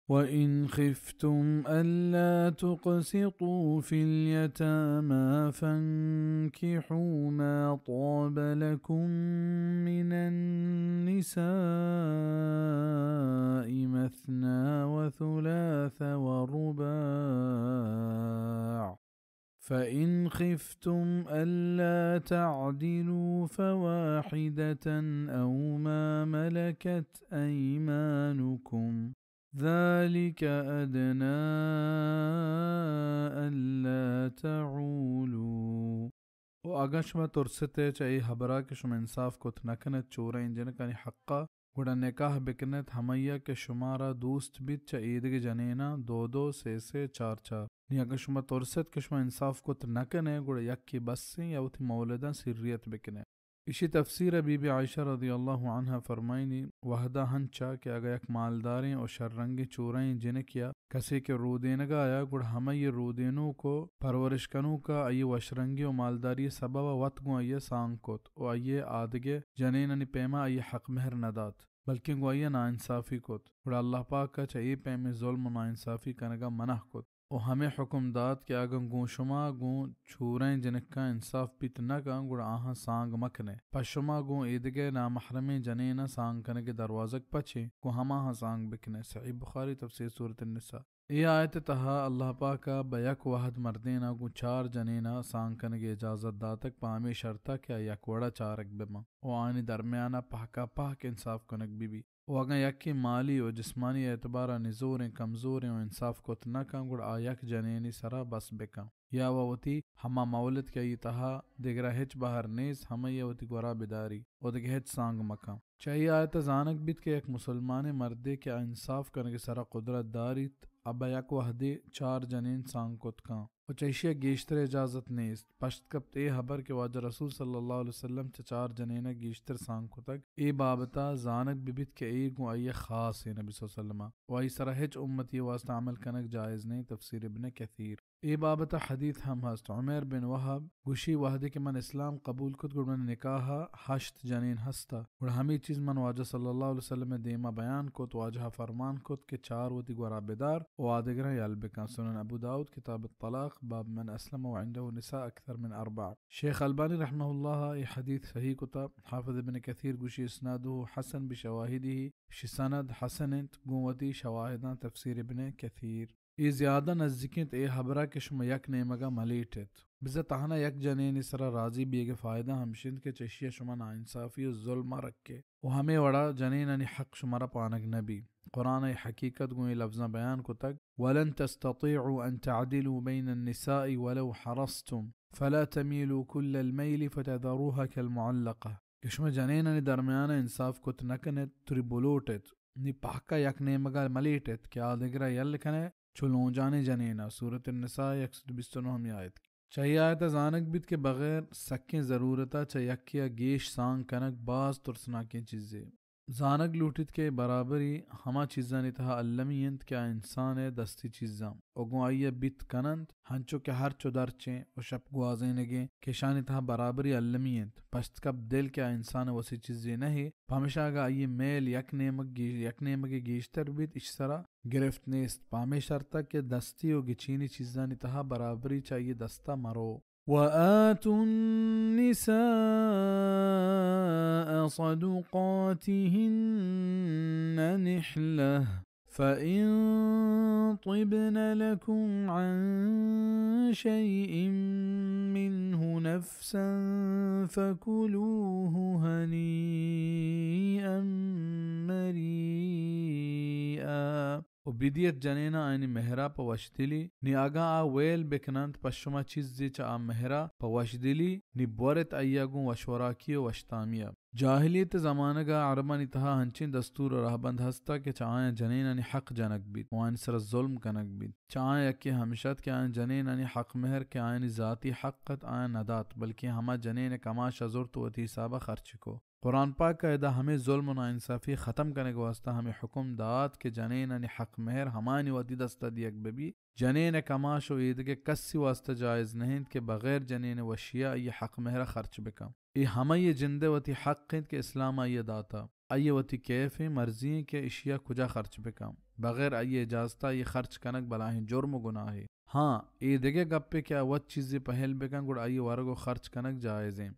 وإن خفتم ألا تقسطوا في اليتامى فانكحوا ما طاب لكم من النساء مثنى وثلاث ورباع، فإن خفتم ألا تعدلوا فواحدة أو ما ملكت أيمانكم، ذلك أدنى ألا تعولوا. و اگاں شما ترست ئے چہ اے ہبرا کہ شما انصاف کت نہ کن ات چورئیں جنکانی حقا، گڑا نکاح بکن ات ہمئیا کہ شمارا دوست بیت چہ ایدگہ جنیناں، دو دو، سے سے، چار چار. نی اگاں شما ترست کہ شما انصاف کت نہ کن ئے، گڑا یکے بس ایں یا وتی مولداں سریت بکن ئے. ایشی تفسیرا بی بی عائشہ رضی اللہ عنہا فرمائینی، وہدا ہنچا کہ اگاں یک مالداریں و شررنگیں چورئیں جنکیا کسے کہ رودینگا آیا، گڑا ہمائی رودینوک و پرورش کنوکا آئی وشرنگی و مالداری سببا وت گوں آئیا سانگ کت و آئی آدگہ جنینانی پیما آئی حق مہر ندات، بلکیں گوں آئیا ناانصافی کت، گڑا اللہ پاکا چہ اے پیمیں ظلم و ناانصافی کنگا منع کت. و ہمے حکم دات کہ اگاں گوں شما گوں چورئیں جنکاں انصاف بیت نہ کن، گڑا آہاں سانگ مکن ئے. پہ شما گوں ایدگہ نامحرمیں جنیناں سانگ کنگے دروازگ پچ ایں، گوں ہماہاں سانگ بکن ئے. صحیح بخاری، تفسیر سورۃ النساء. اے آیت تہا اللہ پاکا بہ یک وہد مردینا گوں چار جنینا سانگ کنگے اجازت داتگ، پہ ہمے شرطا کہ آ یک وڑا چارگ بباں و آیانی درمیانا پہکا پہک انصاف کنگ بہ بی. و اگاں یکے مالی و جسمانی اعتبارا نزوریں، کمزوریں و انصاف کت نہ کن، گڑا آ یک جنینی سرا بس بکن، یا و وتی ہما مولد کہ آئی تہا دگرا ہچ بہر نیست، ہمئیا وتی گورا بداری و دگہ ہچ سانگ مکن. چہ اے آیتا زانگ بیت کہ یک مسلمانیں مردے کہ آ انصاف کنگے سرا قدرت داریت، آ بہ یک وہدے چار جنین سانگ کت کن. و چہ ایشی ء گیشتر اجازت نیست۔ پشت کپت اے ہبر کہ واجہ رسول صلی اللہ علیہ وسلم چہ چار جنین ء گیشتر سانگ کتگ۔ اے بابت ء زانگ بہ بیت کہ اے گوں آئی ء خاص ایں، نبی صلی اللہ علیہ وسلم ء، و آئی سرا ہچ امتی ء واسطہ عمل کنگ جائز نہ ایں۔ تفسیر ابن کثیر۔ اے بابت ء حدیث ہم ہست۔ عمیر بن وہب گوشی، وہدے کہ من اسلام قبول کت، گڑا من نکاح ء ہشت جنین ہست ء۔ گڑا ہمے چیز من واجہ صلی اللہ علیہ وسلم ء دیما بیان کت، واجہ ء فرمان کت کہ چار وتی گورا بدار و آدگراں یل بکن۔ سنن ابو داؤد، کتاب الطلاق، باب من اسلم و عنده نساء اکثر من اربع۔ شیخ البانی رحمہ اللہ ء اے حدیث صحیح کتا۔ حافظ ابن کثیر گوشی، اسناده حسن بشواهده، شی سند حسن انت، گوں وتی شواہداں۔ تفسیر ابن کثیر۔ اے زیادہ نزیک انت اے ہبرا کہ شما یک نیمگا ملیٹ ات۔ بزاں تہنا یک جنینی سرا راضی بیگ ء فائدہ ہمش انت کہ چہ اشیا شما ناانصافی و ظلم ء رکے و ہمے وڑا جنینانی حق شمارا پانگ نہ بی۔ قرآن ء حقیقت گوں اے لفظاں بیان کتگ، ولن تستطيعوا أن تعدلوا بين النساء ولو حرصتم فلا تميلوا كل الميل فتذروها كالمعلقة۔ کہ شما جنینانی درمیان ء انصاف کت نہ کن ات، تری بلوٹ ات، نی پہکا یک نیمگا ملیٹ ات کہ آ دگرا یل کن ء چو لونجانیں جنینا۔ سورۃ النساء یک سد بیست و نہمی آیت۔ چہ اے آیت ء زانگ بیت کہ بغیر سکیں ضرورت ء چہ یکے ء گیش سانگ کنگ باز ترسناکیں چیزے۔ زانگ لوٹیت کہ برابری ہما چیزانی تہا المی انت کہ آ انسان ء دستی چیزاں و گوں آئی ء بیت کن انت، ہنچو کہ ہرچ و درچیں و شپ گوازینگیں کہ اشانی تہا برابری المی انت۔ پشت کپت دل کہ آ انسان ء وسی چیزے نہ اے، پمشا اگاں آئی ء میل یک نیمگ گی-، یک نیمگے گیشتر بیت، اش سرا گرفت نیست، پہ ہمے شرطا کہ دستی و گچینی چیزانی تہا برابری چہ آئی ء دستا مرو۔ وآتوا النساء صدقاتهن نحلة، فإن طبن لكم عن شيء منه نفسا فكلوه هنيئا مريئا۔ و بدیت جنینا آیانی مہرا پہ وشدلی، نی اگاں آ ویل بکننت، پہ شما چیزے چہ آ مہرا پہ وشدلی، نی بورت آئیا گوں وشوراکی و وشتامیا۔ جاہلیت زمانگا عربانی تہا ہنچیں دستور و رہبند ہستا کہ چہ آیاں جنینانی حق جنگ بیت و آیانی سرا ظلم کنگ بیت۔ چہ آیاں یکے ہمش ات کہ آیاں جنینانی حق مہر کہ آیانی ذاتی حق ات، آیاں ندات، بلکیں ہما جنین کماشا زرت و وتی حسابا خرچ کو۔ قرآن پاک ء ادا ہمے ظلم و ناانصافی ختم کنگ واسطہ ہمے حکم دات کہ جنینانی حق مہر ہمایانی وتی دستا دیگ بہ بی۔ جنین ء کماش و ایدگہ کسی واسطہ جائز نہ انت کہ بغیر جنین ء وشیا آئی ء حق مہر ء خرچ بکن۔ اے ہمائی ء جند ء وتی حق انت کہ اسلام آئی ء داتا۔ آئی ء وتی کیف ء مرضی انت کہ اشیا کجا خرچ بکن۔ بغیر آئی ءِ اجازت ءَ آئی ءِ خرچ کنگ بلاہیں جرم ءُ گناہے۔ ہاں، اے دگہ گپے کہ آ وت چیزے پہل بہ کن، گڑا آئی ءِ ورگ ءُ خرچ کنگ جائز ایں۔